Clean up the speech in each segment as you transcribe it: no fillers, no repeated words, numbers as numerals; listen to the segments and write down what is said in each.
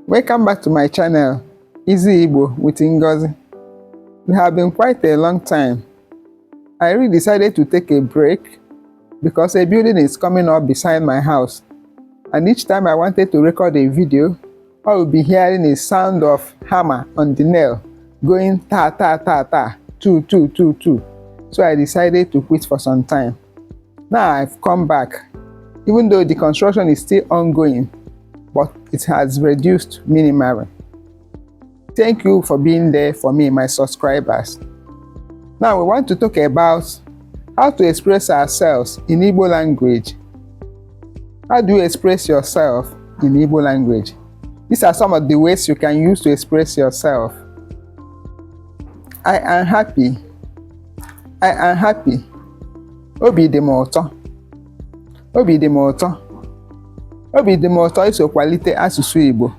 Welcome back to my channel, Easy Igbo with Ngozi. It has been quite a long time. I really decided to take a break because a building is coming up beside my house. And each time I wanted to record a video, I would be hearing a sound of hammer on the nail going ta ta ta ta, two two two two. So I decided to quit for some time. Now I've come back. Even though the construction is still ongoing, but it has reduced minimally. Thank you for being there for me, my subscribers. Now we want to talk about how to express ourselves in Igbo language. How do you express yourself in Igbo language? These are some of the ways you can use to express yourself. I am happy. I am happy. Obi dị m ụtọ. Obi dị m ụtọ. Obi dị m ụtọ iso kwalite asụsụ Igbo.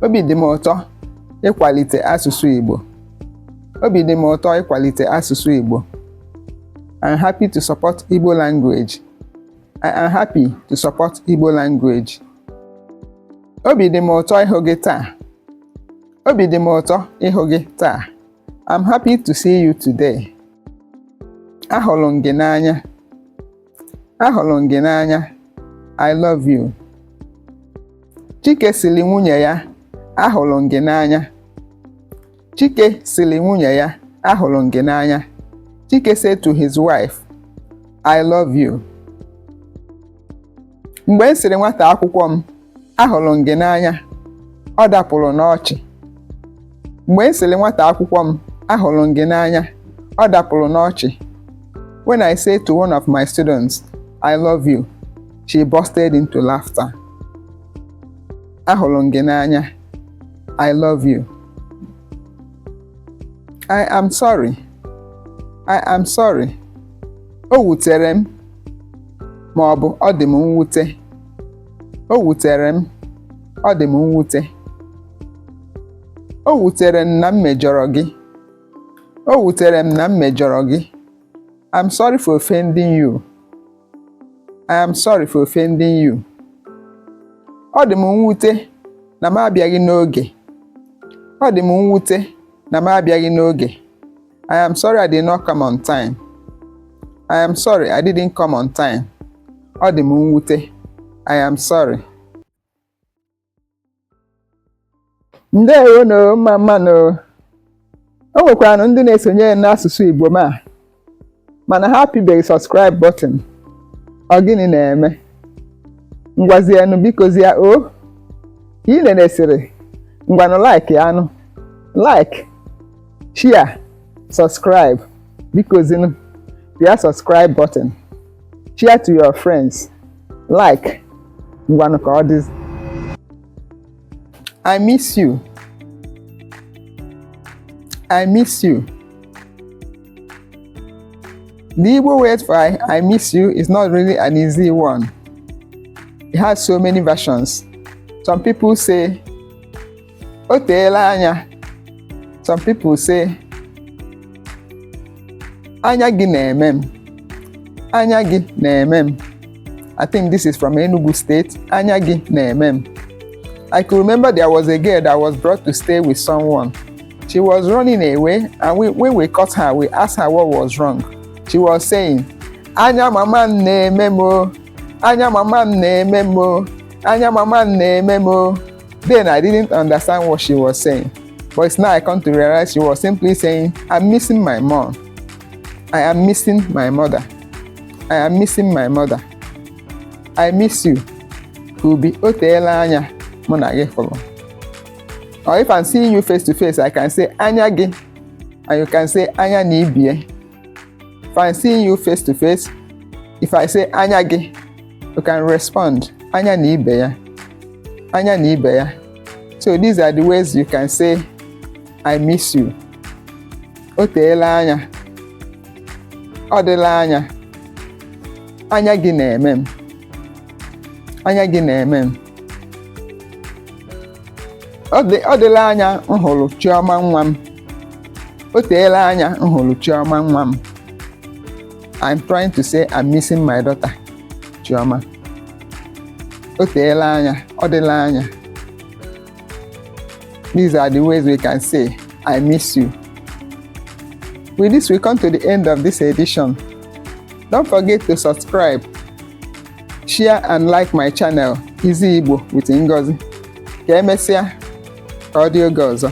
Obi dị m ụtọ ịkwalite asụsụ Igbo. Obi dị m ụtọ ịkwalite asụsụ Igbo. I'm happy to support Igbo language. I am happy to support Igbo language. Obi dị m ụtọ ịhụ gị taa. Obi dị m ụtọ ịhụ gị taa. I'm happy to see you today. Ahụrụ m gị n'anya. Ahụrụ m gị n'anya. I love you. Chike sịrị nwunye ya, ahụrụ m gị n'anya. Chike sịrị nwunye ya, ahụrụ m gị n'anya. Chike said to his wife, I love you. Mgbe m sịrị nwata akwụkwọ m, ahụrụ m gị n'anya, ọ dapụrụ n'ọchị. Mgbe m sịrị nwata akwụkwọ m, ahụrụ m gị n'anya, ọ dapụrụ n'ọchị. When I said to one of my students, I love you, she bursted into laughter. Ahụrụ m gị n'anya. I love you. I am sorry. I am sorry. O wutere m ma ọ bụ ọ dị m mwute. O wutere m, ọ dị m mwute. O wutere m na m mejọrọ gị. O wutere m na m mejọrọ gị. I'm sorry for offending you. I am sorry for offending you. Ọ dị m mwute na m abịaghị n'oge. Ọ dị m mwute na m abịaghị n'oge. I am sorry I did not come on time. I am sorry I didn't come on time. Ọ dị m mwute. I am sorry. Ndeewonụ, mma mma nụ. O nwekwaranụ ndị na-esonyere n'asụsụ Igbo m a mana ha apịbeghị subscribe button. Ọ gịnị na-eme? Ngwazienụ bikozie o ka ị nenesịrị ngwanụ like anụ like share subscribe bikozinụ pịa subscribe button share to your friends like ngwanụ ka ọ dịzi. I miss you. I miss you. The Igbo word for I miss you is not really an easy one. It has so many versions. Some people say, O teela anya. Some people say, Anya gị na-eme m. Anya gị na-eme m. I think this is from Enugu State. Anya gị na-eme m. I could remember there was a girl that was brought to stay with someone. She was running away, and when we caught her, we asked her what was wrong. She was saying, Anya mama m na-eme m o. Anya mama m na-eme m o. Anya mama m na-eme m o. Then I didn't understand what she was saying. But it's now I come to realize she was simply saying, I'm missing my mom. I am missing my mother. I am missing my mother. I miss you. Could be o teela anya mụ na gị fụrụ. Or if I'm seeing you face to face, I can say anya gị, and you can say anya na ibie. If I'm seeing you face to face, if I say anya gị, you can respond anya na ibe ya. Anya na ibe ya. So these are the ways you can say I miss you. O teela anya. Ọ dịla anya. Anya gị na-eme m. Anya gị na-eme m. Ọ dịla anya m hụrụ Chiọma nwa m. O teela anya m hụrụ Chiọma nwa m. I'm trying to say I'm missing my daughter, Chioma. O teela anya, ọ dịla anya. These are the ways we can say, "I miss you." With this, we come to the end of this edition. Don't forget to subscribe, share and like my channel, Easy Igbo with Ngozi. Ka emesịa, ka ọ dị oge ọzọ.